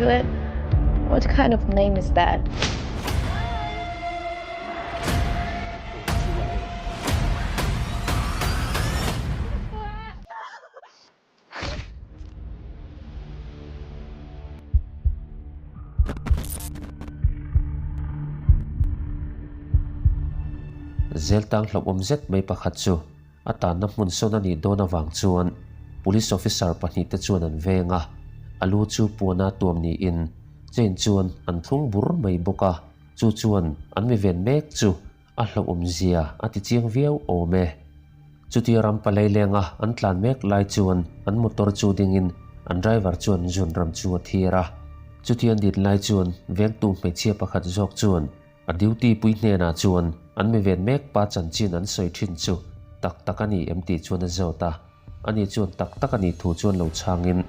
Piglet? What kind of name is that? Zel tang hlauhawm zet mai pakhat chu a tanna hmun sawn a nih dawn avang chuan Police officer pahnihte chuan an veng a, a lu chu puana tuam niin chain chuan an thlung bur mai bawk a, chu chuan an mi ven mek chu A hlauhawm zia a ti chiang viau awm e. Chutia ram palei lenga an tlan mek lai chuan an motor chu dingin an driver chuan zun ram chu a thir a. Chutia an din lai chuan vengtu hmeichhia pakhat zawk chuan a duty pui hnenah chuan an mi ven mek pa chanchin an sawi thin chu tak tak a ni em tih chuan a zawt a. Ani chuan tak tak a nih thu chuan lo chhangin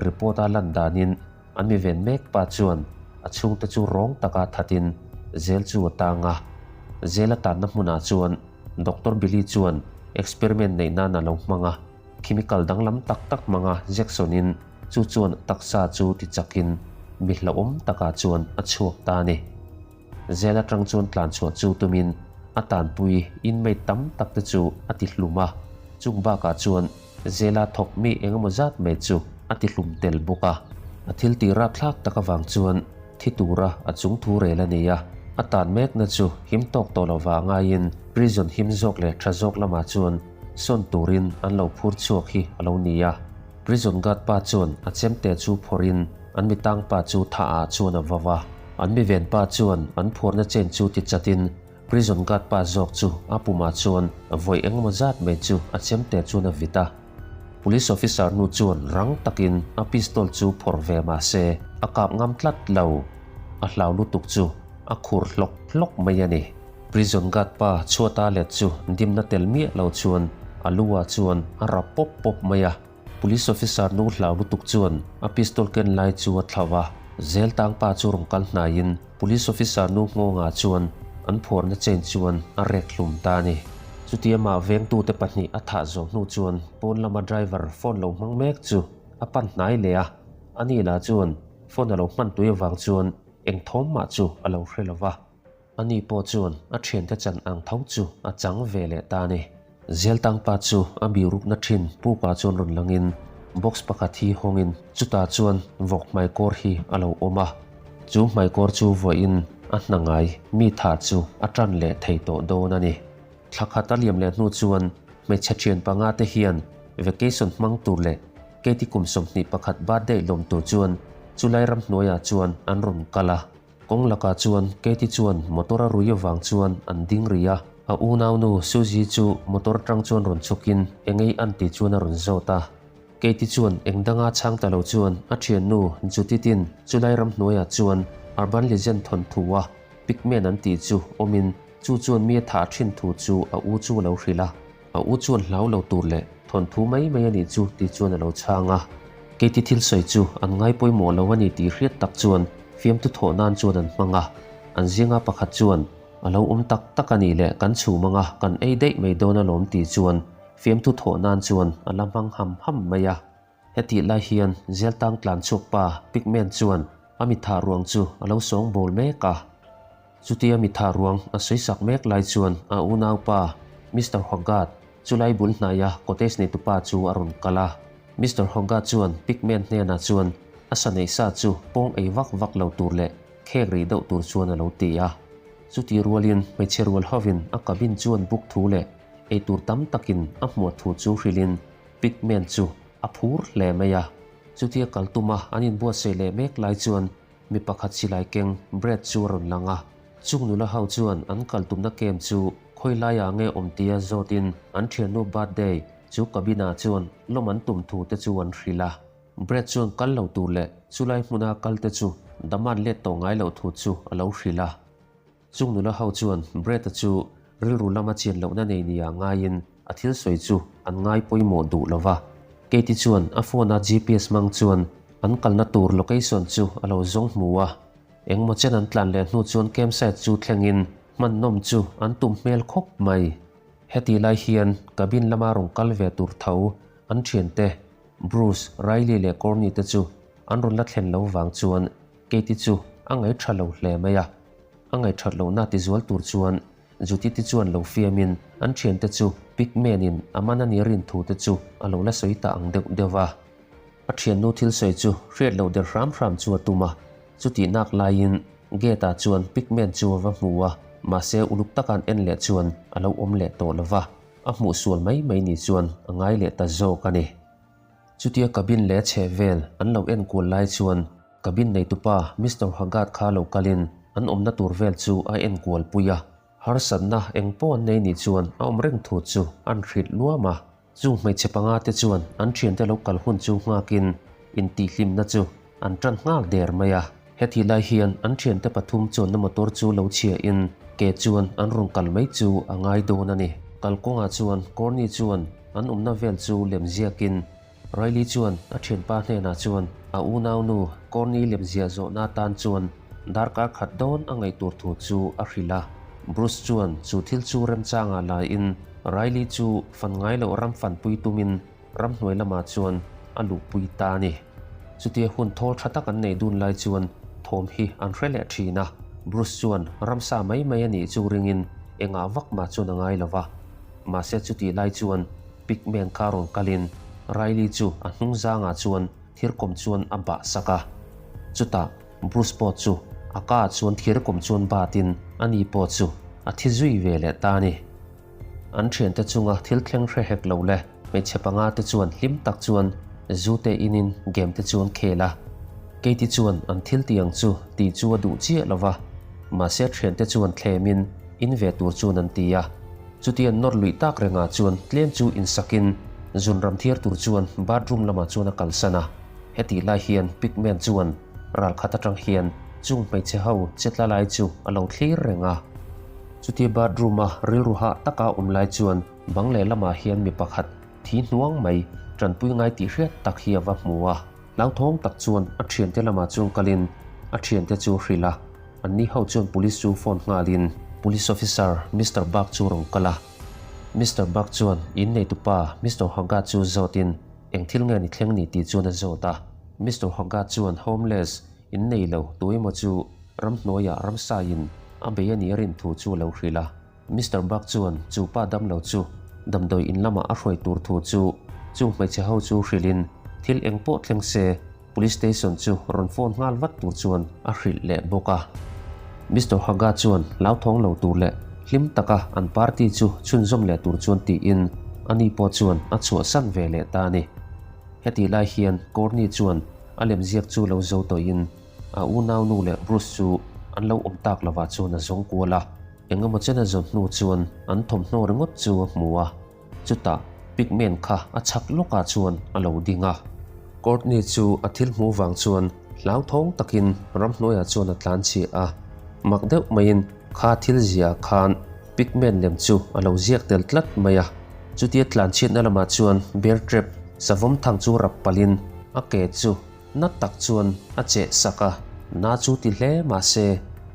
report a lan danin an mi ven mek pa chuan a chhungte chu rawng taka thatin zel chu a tang a. Zel a tanna hmunah chuan Doctor Billy chuan experiment neih nan a lo hmang a, chemical danglam tak tak hmanga Jackson-in chu chuan a taksa chu ti chakin mi hlauhawm takah chuan a chhuak ta a ni. Zel atang chuan tlan chhuah chu tumin a tanpui inmate tam tak te chu a ti hlum a, chung bakah chuan Zela thawk mi engemaw zat mai chu a ti hlum tel bawk a. A thil tih rapthlak tak avang chuan thi tura a chung thu rel a nei a, a tan mekna chu him tawk tawh lova ngaiin prison him zawk leh tha zawk lamah chuan sawn turin an lo phur chhuak hi a lo ni a. Prison guard pa chuan a chemte chu phawrhin an mi tang pa chu tha ah chuan a vau a. An mi ven pa chuan an phuarna chen chu ti chatin prison guard pa zawk chu a pumah chuan vawi engemaw zat mai chu a chemte chuan a vit a. Police officer nu chuan rang takin a pistol chu phawrh ve mah se a kap ngam tlat lo. A hlau lutuk chu a khur hlawk hlawk mai a ni. Prison guard pa chhuata let chu dimna tel miah lo chuan a lu ah chuan a rap pawp pawp mai a. Police officer nu hlau lutuk chuan a pistol ken lai chu a thlauh a, zel tang pa chu rawn kal hnaiin police officer nu nghawngah chuan an phuarna chain chuan a rek hlum ta a ni. Chutia mah vengtute pahnih a thah zawh hnu chuan pawn lama driver phone lo hmang mek chu a pan hnai leh a, ani lah chuan phone a lo hman tui avang chuan eng thawm mah chu a lo hre lo va. Ani pawh chuan a thiante chan ang tho chu a chang ve leh ta a ni. Zeltang pa chu a bihrukna thin pukah chuan rawn langin box pakhat hi hawngin chutah chuan vawk hmaikawr hi a lo awm a. Chu hmaikawr chu vawiin a hna ngai mi tha chu a tan leh thei tawh dawn a ni. Thla khat a liam leh hnu chuan hmeichhe thian panga te hian vacation hmang tur leh Katie kum 21 birthday lawm tur chuan chulai ramhnuaiah chuan an rawn kal a. Kawng lakah chuan Katie chuan motor a rui avang chuan an ding rih a, a unaunu Suzy chu motor atang chuan rawn chhukin engei an tih chuan a rawn zawt a. Katie chuan eng danga chhang ta lo chuan a thiannu Judith-in chulai ramhnuaiah chuan urban legend thawnthu a pigman an tih chu awmin chu chuan mi a thah thin thu chu a u chu a lo hrilh a. A u chuan hlau lo tur leh thawnthu mai mai a nih chu tih chuan a lo chhang a. Keiti thil sawi chu an ngai pawimawh lo a ni tih hriat tak chuan fiamtu thawh nan chuan an hmang a. An zinga pakhat chuan, A lo awm tak tak a nih leh kan chhum anga kan ei daih mai dawn alawm tih chuan fiamtu thawh nan chuan a la hmang ham ham mai a. Hetih lai hian Zeltang tlan chhuak pa Pigman chuan a mitha ruang chu a lo sawng bawl mek a. Chutia mitha ruang a sawisak mek lai chuan a unaupa Mister Hoggart chulai bul hnaia cottage neitupa chu a rawn kal a. Mister Hoggart chuan Pigman hnenah chuan a sa neih sa chu pawng ei vak vak lo tur leh khek rih deuh tur chuan a lo ti a. Chuti rualin hmeichhe rual hovin a cabin chuan buk thu leh eitur tam takin a hmuah thu chu hrilhin Pigman chu a phur hle mai a. Chutia kal tuma an inbuatsaih leh mek lai chuan mi pakhat silai keng Brad chu a rawn lang a. Chung nula ho chuan an kal tumna camp chu khawi laiah nge awm tia zawtin an thiannu birthday chu cabin-ah chuan lawm an tum thu te chu an hrilh a. Brad chuan kal lo tur leh chulai hmuna kal te chu daman let tawh ngai loh thu chu a lo hrilh a. Chung nula ho chuan Brett-a chu rilru lama chian lohna nei nia ngaiin a thil sawi chu an ngai pawimawh duh lo va. Katie chuan a phone-a GPS hmang chuan an kalna tur location chu a lo zawng hmu a. Engmaw chen an tlan leh hnu chuan campsite chu thlengin hman nawm chu an tum hmel khawp mai. Heti lai hian cabin lama rawn kal ve tur tho an thiante Bruce, Riley leh Corny te chu an rawn la thlen lo vang chuan. Katie chu a ngaih tha lo hle mai a. A ngaih that lohna tizual tur chuan Judith-i chuan lo fiamin an thiante chu Pigman-in a man a nih rin thu te chu a lo la sawi ta ang deuh deuh va. A thiannu thil sawi chu hriat loh der hram hram chu a tum a, chutih nak laiin gate-ah chuan Pigman chu a va hmu a, mahse uluk taka an en leh chuan a lo awm leh tawh lo va, a hmuh sual mai mai ni chuan a ngai leh ta zawk a ni. Chutia cabin leh a chheh vel an lo en kual lai chuan cabin neitupa Mister Haggard kha lo kalin an awmna tur vel chu a en kual pui a, harsatna eng pawh an nei nih chuan a awm reng thu chu an hrilh luam a. Chung hmeichhe panga te chuan an thiante lo kal hun chu nghakin intihhlimna chu an tan nghal der mai a. Heti lai hian an thiante pathum chuanna motor chu lo chhiahin ke chuan an rawn kal mai chu a ngai dawn a ni. Kalkawngah chuan Corny chuan an awmna vel chu lem ziakin Riley chuan a thianpa hnenah chuan a unaunu Corny lemziah zawhna atan chuan darkar khat dawn a ngaih tur thu chu a hrilh a. Bruce chuan chu thil chu remchangah laiin Riley chu fan ngai loh ram fanpui tumin ramhnuai lamah chuan a luhpui ta a ni. Chutia hun thawl tha tak an nei dun lai chuan thawm hi an hre leh thin a, Bruce chuan ramsa mai mai a nih chu ringin engah vak mah chuan a ngai lo va. Mahse chutih lai chuan Pigman kha rawn kalin Riley chu a hnung zangah chuan thirkawm chuan a bah sak a. Chutah Bruce pawh chu a ka ah chuan thirkawm chuan batin ani pawh chu a thi zui ve leh ta a ni. An thiante chunga thil thleng hre hek lo le hmeichhe panga te chuan hlim tak chuan zu te inin game te chuan khel a. Katie chuan an thil tih ang chu tih chu a duh chiah lo va, mahse thiante chuan thlemin in ve tur chuan an ti a. Chuti an nawr luih tak rengah chuan tlem chu insakin zunram thiar tur chuan bathroom lamah chuan a kalsan a. Hetih lai hian Pigman chuan ral khat atang hian chung hmeichhe ho che tla lai chu a lo thlir reng a. Chuti bathroom a rilru hah taka awm lai chuan bang leh lamah hian mi pakhat thi hnuang mai tanpui ngai tih hriat tak hi a va hmu a. Hlauthawng tak chuan a thiante lamah chuan kalin a thiante chu a hrilh a. Anni ho chuan police chu phone nghalin Police officer Mister Bak chu rawn kal a. Mister Bak chuan in neitupa Mister Haga chu zawtin eng thil nge ni thleng ni tih chuan a zawt a. Mister Haga chuan homeless in nei lo tu emaw chu ramhnuaiah ramsaiin a bei a nih a rin thu chu a lo hrilh a. Mister Bak chuan chu pa damlo chu damdawi in lamah a hruai tur thu chu chung hmeichhe ho chu hrilhin thil eng pawh thleng se Police station chu rawn phone nghal vat tur chuan a hrilh leh bawk a. Mister Haga chuan hlauthawng lo tur leh hlim taka an party chu chhunzawm leh tur chuan tiin ani pawh chuan a chhuahsan ve leh ta a ni. Hetih lai hian Courtney chuan a lemziak chu lo zo tawhin a unaunu leh Bruce chu an lo awm tak lovah chuan a zawng kual a. Engemaw chen a zawn hnu chuan an thawmhnaw ringawt chu a hmu a. Chutah Pigman kha a chhak lawkah chuan a lo ding a. Courtney chu a thil hmuh vang chuan hlauthawng takin ramhnuaiah chuan a tlan chhiah a. Mak deuh maiin kha thil ziah khan Pigman lem chu a lo ziak tel tlat mai a. Chutia tlan chhiatna lamah chuan bear trap savawm thang chu rap palhin a ke chu na tak chuan a cheh sak a. Na chu ti hle mahse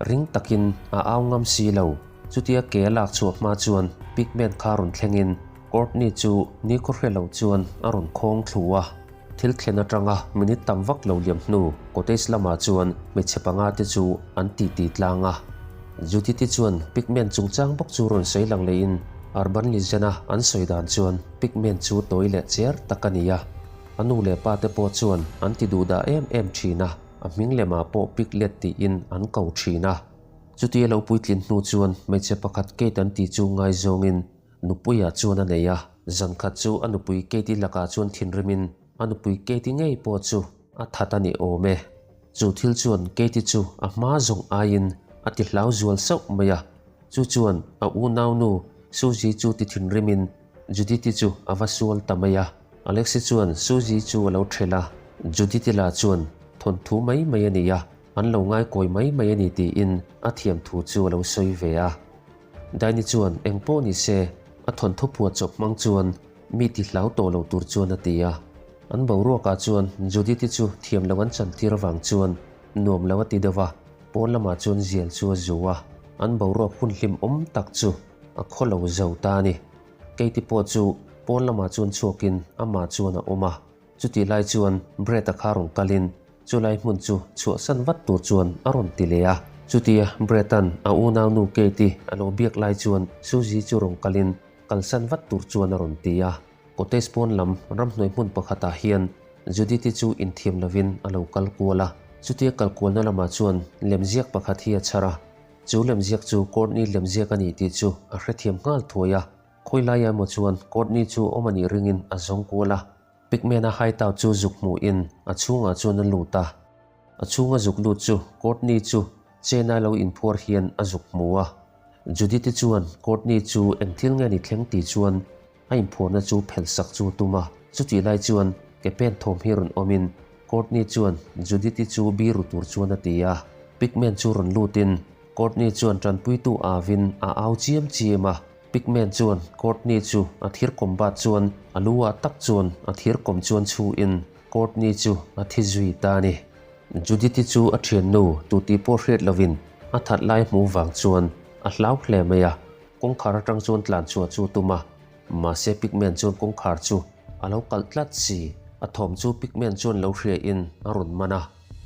ring takin a au ngam si lo. Chutia ke a lak chhuah hma chuan Pigman kha rawn thlengin Courtney chu nikhaw hre lo chuan a rawn khawng thlu a. Thil thlen atanga minute tam vak lo liam hnu cottage lamah chuan hmeichhe panga te chu an titi tlang a. Judith-i chuan Pigman chungchang bawk chu rawn sawi lang lehin Urban Legend-a an sawi dan chuan Pigman chu tawi leh cher tak a ni a. A nu leh pa te pawh chuan an ti duhdah em em thin a, a hming lemah pawh Piglet tiin an ko thin a. Chutia lo puitlin hnu chuan hmeichhe pakhat Kate an tih chu ngaizawngin nupuiah chuan a nei a. Zan khat chu a nupui Kate-i lakah chuan thinrimin a nupui Kate-i ngei pawh chu a that a ni awm e. Chu thil chuan Kate-i chu a hma zawng aiin a ti hlau zual sauh mai a. Chu chuan a unaunu Suzy chu ti thinrimin Judith-i chu a va sual ta mai a. Alexi chuan Suzy chu a lo ṭhelh a, Judith-i lah chuan thawnthu mai mai a ni a. An lo ngaikawi mai mai a ni tiin a thiam thu chu a lo sawi ve a. Daini chuan eng pawh ni se a thawnthu phuah chawp hmang chuan mi ti hlau tawh lo tur chuan a ti a. An boruakah chuan Judith-i chu thiam lo an chantir avang chuan nuam lo a ti deuh a, pawn lamah chuan zial chu a zu a. An boruak hun hlim awm tak chu a khaw lo zo ta a ni. Katie pawh chu pawn lamah chuan chhuakin amah chuan a awm a. Chutih lai chuan Brett-a kha rawn kalin. Chulai hmun chu chhuahsan vat tur chuan a rawn ti leh a. Chutia Brett-a'n a unaunu Kate-i a lo biak lai chuan Suzy chu rawn kalin kalsan vat tur chuan a rawn ti a. Cottage pawn lam ramhnuai hmun pakhatah hian Judith-i chu inthiam lovin a lo kal kual a. Chutia kal kualna lamah chuan lemziak pakhat hi a chhar a. Chu lemziak chu Courtney lemziak a ni tih chu a hrethiam nghal thuai a. Khawi laia emaw chuan Courtney chu awm a nih ringin a zawng kual a. Pigman-a hideout chu zuk hmuhin a chhungah chuan a lut a. A chhunga zuk lut chu Courtney chu Chena lo inphuar hian a zuk hmu a. Judith-i chuan Courtney chu eng thil nge ni thleng tih chuan a inphuarna chu phelh sak chu a tum a. Chutih lai chuan ke pen thawm hi rawn awmin Courtney chuan Judith-i chu biru tur chuan a ti a. Pigman chu rawn lutin Courtney chuan tanpuitu avin a au chiam chiam a. Pigman chuan Courtney chu a thir kawm bat chuan a lu ah tak chuan a thir kawm chuan chhu in Courtney chu a thi zui ta a ni. Judith-i chu a thiannu tu tih pawh hriat lovin a that lai hmuh vang chuan a hlau hle mai a, kawngkhar atang chuan tlan chhuah chu a tum a, mahse Pigman chuan kawngkhar chu a lo kalh tlat si. A thawm chu Pigman chuan lo hria in a rawn man a,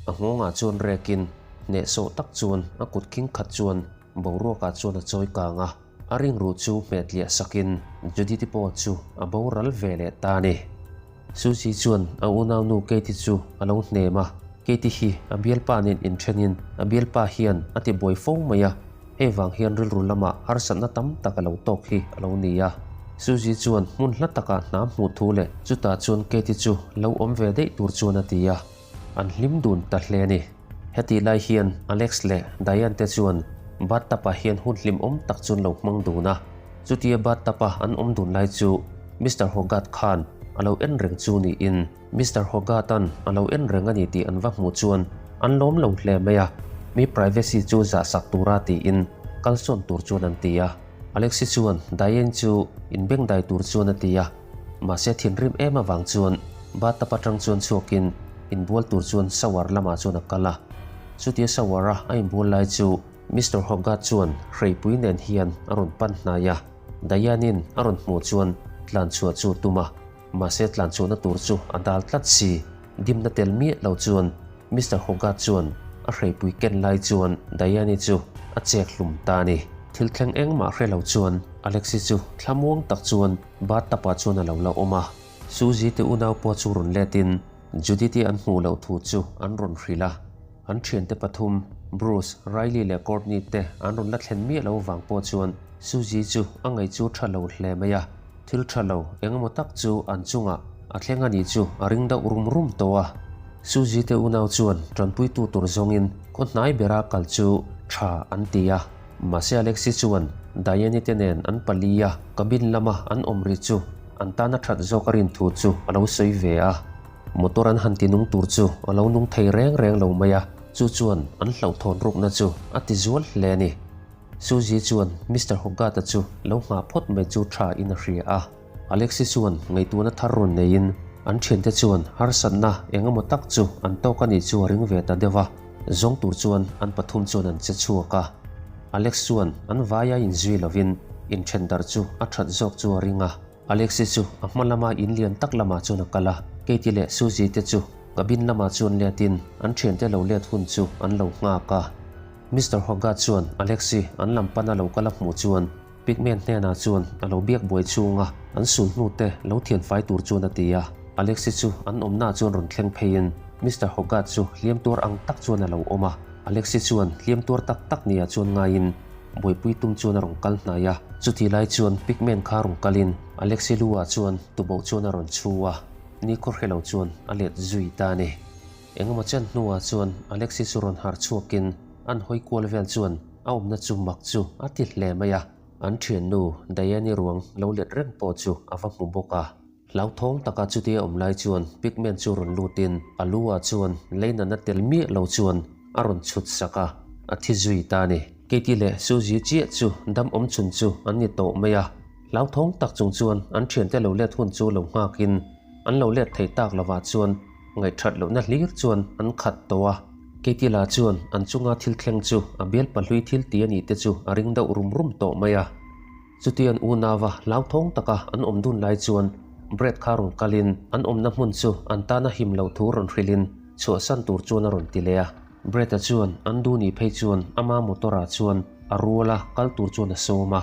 a nghawngah chuan rek in hnehsawh tak chuan a kut khing khat chuan boruakah chuan a chawi kang a. A ringruh chu hmetliah sakin Judith-i pawh chu a boral ve leh ta a ni. Susie chuan a unaunu Katie chu a lo hnem a, Katie hi a bialpa nen inthenin a bialpa hian a ti buai fo mai a, hei vang hian rilru lamah harsatna tam tak a lo tawk hi a lo ni a. Susie chuan hmun hla takah hna hmuh thu leh chutah chuan Katie chu lo awm ve daih tur chuan a ti a. An hlim dun ta hle a ni. Hetih lai hian Alex leh Diane te chuan bathtub ah hian hun hlimawm tak chuan lo hmang dun a. Chutia bathtub a an awm dun lai chu Mister Hogarth khan a lo en reng chu niin Mister Hogarth-a'n a lo en reng a ni tih an va hmuh chuan an lawm lo hle mai a, mi privacy chu zahsak tura tiin kalsawn tur chuan an ti a. Alexi chuan Diane chu inbengdai tur chuan a ti a. Mahse thinrim em avang chuan bathtub atang chuan chhuakin inbual tur chuan shower lamah chuan a kal a. Chutia shower a a inbual lai chu Mister Hogarth chuan hreipui nen hian a rawn pan hnai a. Diane-in a rawn hmuh chuan tlan chhuah chu a tum a, mahse tlan chhuahna tur chu a dal tlat si. Dimna tel miah lo chuan Mister Hogarth chuan a hreipui ken lai chuan Diane-i chu a chek hlum ta a ni. Thil thleng engmah hre lo chuan Alexi chu thlamuang tak chuan Bathtub ah chuan a lo la awm a, Suzy te unau pawh chu rawn let in Judith-i an hmuh loh thu chu an rawn hrilh a. An thiante pathum, Bruce, Riley leh Courtney te an rawn la thlen miah lo vang pawh chuan Suzy chu a ngaih chu tha lo hle mai a. Thil tha lo eng emaw tak chu an chungah a thleng a nih chu a ring deuh rum rum tawh a. Suzy te unau chuan tanpuitu tur zawngin khaw hnai bera kal chu tha an ti a. Mahse Alexi chuan Diane-i te nen an pali a, cabin lama an awm ri chu an tana that zawk a rin thu chu a lo sawi ve a. Motor an han ti nung tur chu a lo nung thei reng reng lo mai a, chu chuan an hlauhthawn rukna chu a ti zual hle a ni. Suzy chuan Mister Hogarth-a chu lo nghah phawt mai chu tha in a hria a. Alexi chuan ngaihtuahna thar rawn neiin an thiante chuan harsatna eng emaw tak chu an tawk a nih chu a ring ve ta deuh a, zawng tur chuan an pathum chuan an che chhuak a. Alex chuan an vaia inzui lovin inthen darh chu a that zawk chu a ring a. Alexi chu a hma lama in lian tak lamah chuan a kal a, Katie leh Suzy te chu cabin lamah chuan letin an thiante lo let hun chu an lo nghak a. Mister Hogarth chuan Alexi an lam pana lo kal a hmuh chuan Pigman hnenah chuan a lo biak buai chhunga an sul hnute lo thian fai tur chuan a ti a. Alexi chu an awmnaah chuan rawn thleng pheiin Mister Hogarth chu hliam tuar ang tak chuan a lo awm a. Alexi chuan hliam tuar tak tak nia chuan ngaiin buaipui tum chuan a rawn kal hnai a. Chutih lai chuan Pigman kha rawn kalin Alexi lu ah chuan tuboh chuan a rawn chhu a, nikhaw hre lo chuan a let zui ta a ni. Engemaw chen hnuah chuan Alexi chu rawn harh chhuakin an hawi kual vel chuan A awmna chu mak chu a ti hle mai a, an thiannu Diane-i ruang lo let reng pawh chu a va hmu bawk a. Hlauthawng taka chutia awm lai chuan Pigman chu rawn lutin a lu ah chuan leinana tel miah lo chuan a rawn chhut sak a, a thi zui ta a ni. Katie leh Suzy chiah chu dam awm chhun chu an ni tawh mai a, hlauthawng tak chung chuan an thiante lo let hun chu lo nghakin an lo let thei tak lovah chuan ngaihthat lohna hlir chuan an khat tawh a. Keitila chuan an chunga thil thleng chu a bial pahlui thil ti a nih te chu a ring deuh rum rum tawh mai a. Chutian unauva hlauthawng taka an awm dun lai chuan Brad kha rawn kalin an awmna hmun chu an tana him lo thu rawn hrilhin chhuahsan tur chuan a rawn ti leh a. Brett-a chuan an duh nih phei chuan ama motor-ah chuan a rual a, kal tur chuan a sawm a.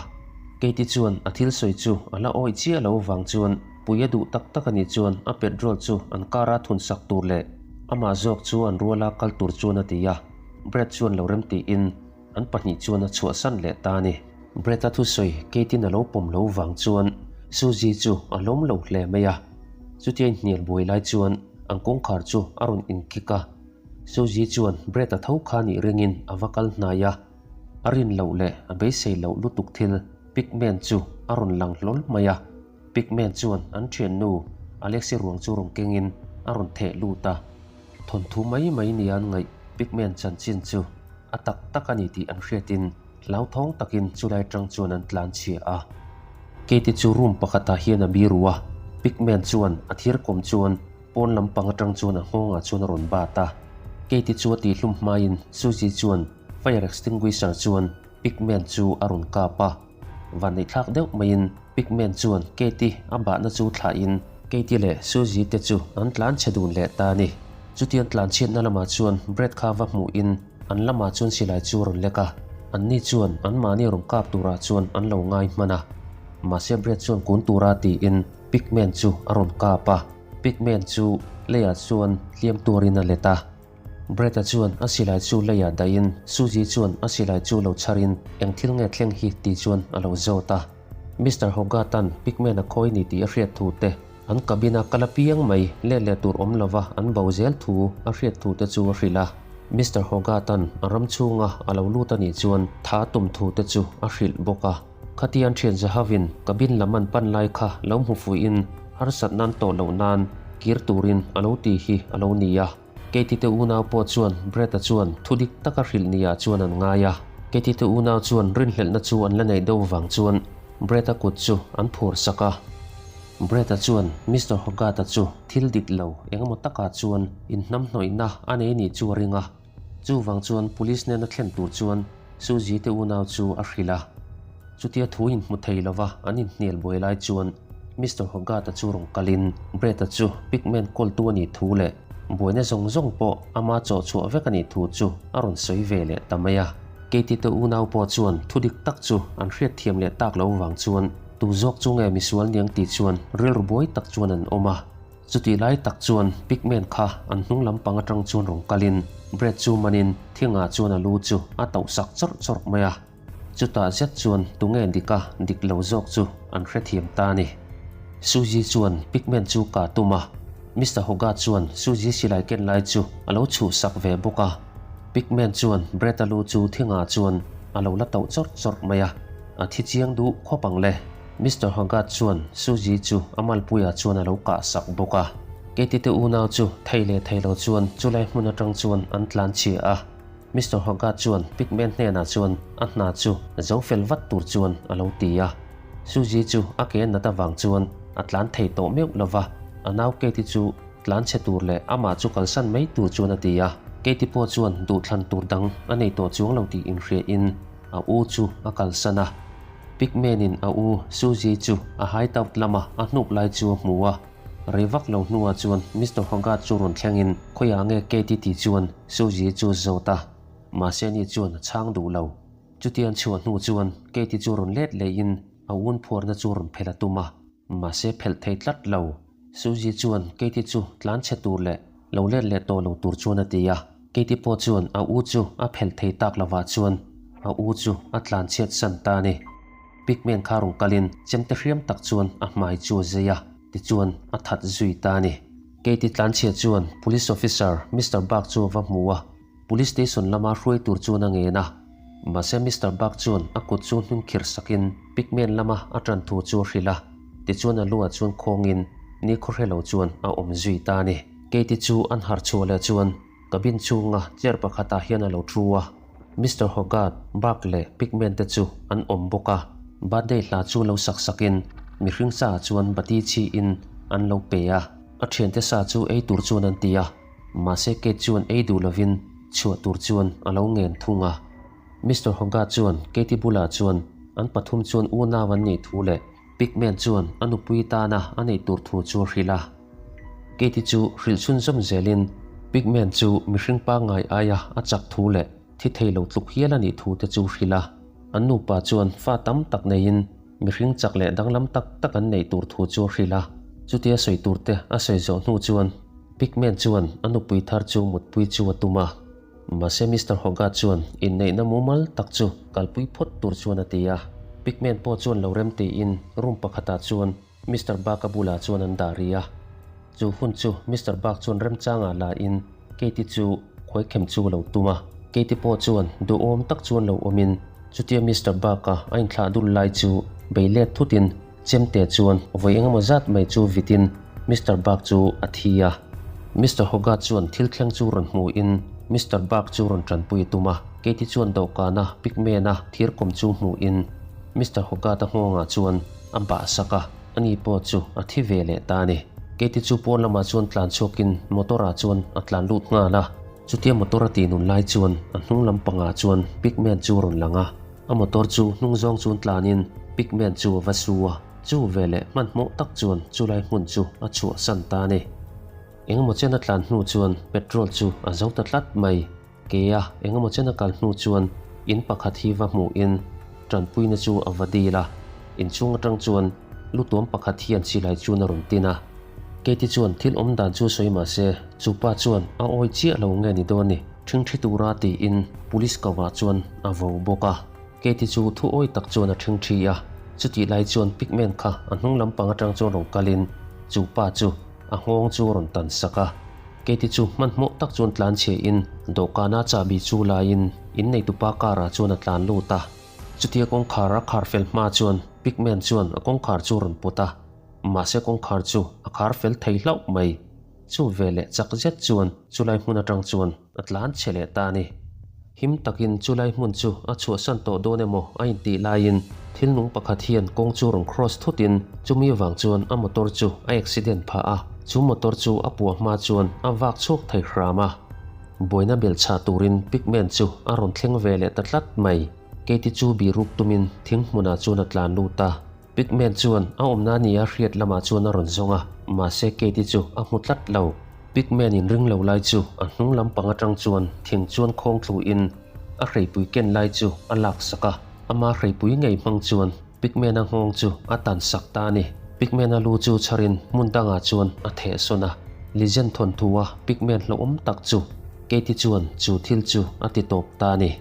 Katie chuan a thil sawi chu a la awih chiah lo vang chuan pui a duh tak tak a nih chuan a petrol chu an car-a thun sak tur leh amah zawk chu an ruala kal tur chuan a ti a. Brett chuan lo rem tiin an pahnih chuan a chhuahsan leh ta a ni. Brett-a thusawi Katie-in a lo pawm lo vang chuan Suzy chu a lawm lo hle mai a. Chutia inhnial buai lai chuan an kawngkhar chu a rawn inkik a. Suzy chuan Brett-a tho kha nih ringin a va kal hnai a, a rin loh leh a beisei loh lutuk thil Pigman chu a rawn lang hlawl mai a. Pigman chuan an thiannu Alexi ruang chu rawn kengin a rawn theh lut a. Thawnthu mai mai nia an ngaih Pigman chanchin chu a tak tak a ni tih an hriatin hlauthawng takin chulai tang chuan an tlan chhia a. Katie chu room pakhatah hian a biru a, Pigman chuan a thir kawm chuan Pawn lampang atang chuan a nghawngah chuan a rawn bat a. Katie chu a tihhlum hmain Suzy chuan fire extinguisher chuan Pigman chu a rawn kap a. Vanneihthlak deuh maiin Pigman chuan Katie a bahna chu thlahin Katie leh Suzy te chu an tlan chhe dun leh ta a ni. Chutiang tlan chhiatna lamah chuan Brad kha va hmuhin an lamah chuan silai chu a rawn lek a. Anni chuan anmahni rawn kap turah chuan an lo ngai hman a. Mahse Brad chuan kun tura tiin Pigman chu a rawn kap a. Pigman chu leiah chuan hliam tuarin a let a. Brett-a chuan a silai chu leiah dahin Suzy chuan a silai chu lo chharin eng thil nge thleng hi tih chuan a lo zawt a. Mister Hogarth-a'n Pigman a khawi ni tih a hriat thu te, an cabin-a kal apiang mai let leh tur awm lova an bo zel thu a hriat thu te chu a hrilh a. Mister Hogarth-a'n a ram chhunga a lo lut a nih chuan tha tum thu te chu a hrilh bawk a. Khatiang thian Zahavin cabin lam an pan lai kha lo hmu fuihin harsat nan tawh loh nan kir turin a lo ti hi a lo ni a. Katie te unau pawh chuan Brett-a chuan thu dik taka hrilh niah chuan an ngai a. Katie te unau chuan rinhlelhna chu an la neih deuh vang chuan Brett-a kut chu an phur sak a. Brett-a chuan Mister Hogarth-a chu thil dik lo engemaw takah chuan inhnamhnawihna a nei nih chu a ring a. Chuvang chuan police nena thlen tur chuan Suzy te unau chu a hrilh a. Chutia thu inhmu thei lova an inhnial buai lai chuan Mister Hogarth-a chu rawn kalin Brett-a chu Pigman kawltu a nih thu leh buaina zawng zawng pawh ama chawh chhuah vek a nih thu chu a rawn sawi ve leh ta mai a. Katie te unau pawh chuan thu dik tak chu an hriatthiam leh tak lo vang chuan tu zawk chu nge misual niang tih chuan rilru buai tak chuan an awm a. Chutih lai tak chuan Pigman kha an hnung lampang atang chuan rawn kalin Brad chu manin thingah chuan a lu chu a tauh sak chawrh chawrh mai a. Chutah zet chuan tunge dika dik lo zawk chu an hrethiam ta a ni. Suzy chuan Pigman chu kah tum a, Mister Hogarth chuan Suzy silai ken lai chu a lo chhuh sak ve bawk a. Pigman chuan Brad-a lu chu thingah chuan a lo la tauh chawrh chawrh mai a, a thi chiang duh khawp ang le. Mister Hogarth chuan Suzy chu a malpuiah chuan a lo kah sak bawk a. Katie te unau chu thei leh thei lo chuan chulai hmun atang chuan an tlan chhia a. Mister Hogarth chuan Pigman hnenah chuan a hna chu zo fel vat tur chuan a lo ti a. Suzy chu a ke nat avang chuan a tlan thei tawh meuh lo va, a nau Katie chu tlan chhe tur leh amah chu kalsan mai tur chuan a ti a. Katie pawh chuan duhthlan tur dang a nei tawh chuang lo tih inhriain a u chu a kalsan a. Pigman-in a u Suzy chu a hideout lama a hnuk lai chu a hmu a. Rei vak lo hnuah chuan Mister Hogarth chu rawn thlengin khawiah nge Katie tih chuan Suzy chu a zawt a, mahse ani chuan a chhang duh lo. Chuti an chhuah hnu chuan Katie chu rawn let lehin a un phuarna chu rawn phelh a tum a, mahse phelh thei tlat lo. Suzy chuan Katie chu tlan chhe tur leh lo let leh tawh lo tur chuan a ti a. Katie pawh chuan a u chu a phelh thei tak lovah chuan a u chu a tlan chhiat san ta a ni. Pigman kha rawn kalin chemte hriam tak chuan a hmai chu a zei a, tichuan a that zui ta a ni. Katie tlan chhiat chuan Police Officer Mister Buck chu a va hmu a, Police Station lama hruai tur chuan a ngen a. Mahse Mister Buck chuan a kut chu hnung khirh sakin Pigman lama a tan thu chu a hrilh a, tichuan a luah chuan khawngin ni khawhre lo chuan a awm zui ta a ni. Katie chu an harh chhuah leh chuan cabin chhunga chair pakhatah hian a lo thu a, Mister Hogarth, Buck leh Pigman te chu an awm bawk a. Birthday hla chu lo sak sakin mihring sa chuan bati chhiin an lo pe a, a thiante sa chu ei tur chuan an ti a. Mahse Kate chuan ei duh lovin chhuah tur chuan a lo ngen thung a. Mister Hogarth chuan Katie bulah chuan an pathum chuan unau an nih thu leh Pigman chuan a nupui tana a neih tur thu chu a hrilh a. Katie chu hrilh chhunzawm zelin Pigman chu mihring pangngai aia a chak thu leh thi thei lo tluk hial a nih thu te chu hrilh a. An nupa chuan fa tam tak neiin mihring chak leh danglam tak tak an neih tur thu chu a hrilh a. Chutia sawi tur te a sawi zawh hnu chuan Pigman chuan a nupui thar chu mutpui chu a tum a. Mahse Mister Hogarth chuan inneihna mumal tak chu kalpui phawt tur chuan a ti a. Pigman pawh chuan lo rem tiin room pakhatah chuan Mister Buck-a bulah chuan an dah ri a. Chu hun chu Mister Buck chuan remchangah la in Katie chu khuaikhem chu a lo tum a. Katie pawh chuan duhawm tak chuan lo awmin chutia Mister Buck-a a inthlah dul lai chu bei let thutin chemte chuan vawi engemaw zat mai chu vitin Mister Buck chu a thi a. Mister Hogarth chuan thil thleng chu rawn hmuhin Mister Buck chu rawn tanpui a tum a. Katie chuan dawhkana pigmen-a thirkawm chu hmuhin Mister Hogarth-a nghawngah chuan A bah sak a, ani pawh chu a thi ve leh ta a ni. Katie chu pawn lamah chuan tlan chhuakin motor ah chuan a tlan lut nghal a. Chutia motor a tih nun lai chuan a hnung lam pangah chuan Pigman chu a rawn lang a. A motor chu hnung zawng chuan tlanin Pigman chu a va su a, chu veleh hmanhmawh tak chuan chulai hmun chu a chhuahsan ta a ni. Engemaw chen a tlan hnu chuan petrol chu a zo ta tlat mai. Keia engemaw chen a kal hnu chuan in pakhat hi va hmuhin tanpuina chu a va dil a, inchhung atang chuan lutuam pakhat hian silai chuan a rawn tin a. Katie chuan thil awm dan chu sawi mah se, chu pa chuan a awi chiah lo nge ni dawn ni, ṭhingṭhi tura tiin police kovah chuan a vo bawk a. Katie chu thu awi tak chuan a ṭhingṭhi a, chutih lai chuan pigman kha a hnung lampang atang chuan rawn kalin chu pa chu a nghawng chu a rawn tan sak a. Katie chu hmanhmawh tak chuan tlan chhe in dawhkana chahbi chu laiin in neitupa car ah chuan a tlan lut a. Chutia kawngkhar a khar fel hma chuan Pigman chuan a kawngkhar chu a rawn put a, mahse kawngkhar chu a khar fel thei hlauh mai. Chu veleh chak zet chuan chulai hmun atang chuan a tlan chhe leh ta a ni. Him takin chulai hmun chu a chhuahsan tawh dawn emaw a intih laiin thil nung pakhat hian kawng chu rawn cross thutin chumi avang chuan a motor chu a accident phah a, chu motor chu a puah hma chuan a vak chhuak thei hram a. Buaina belchhah turin Pigman chu a rawn thleng ve leh ta tlat mai. Katie chu biruk tumin thing hmunah chuan a tlan lut a. Pigman chuan a awmna nia hriat lamah chuan a rawn zawng a, mahse Katie chu a hmu tlat lo. Pigman in ring lo lai chu a hnung lampang atang chuan thing chuan khawng thluin a hreipui ken lai chu a lak sak a, ama hreipui ngei hmang chuan Pigman-a nghawng chu a tan sak ta a ni. Pigman-a lu chu chharin hmun dangah chuan a theh sawn a, Legend thawnthu a Pigman hlauhawm tak chu Katie chuan chu thil chu a ti tawp ta a ni.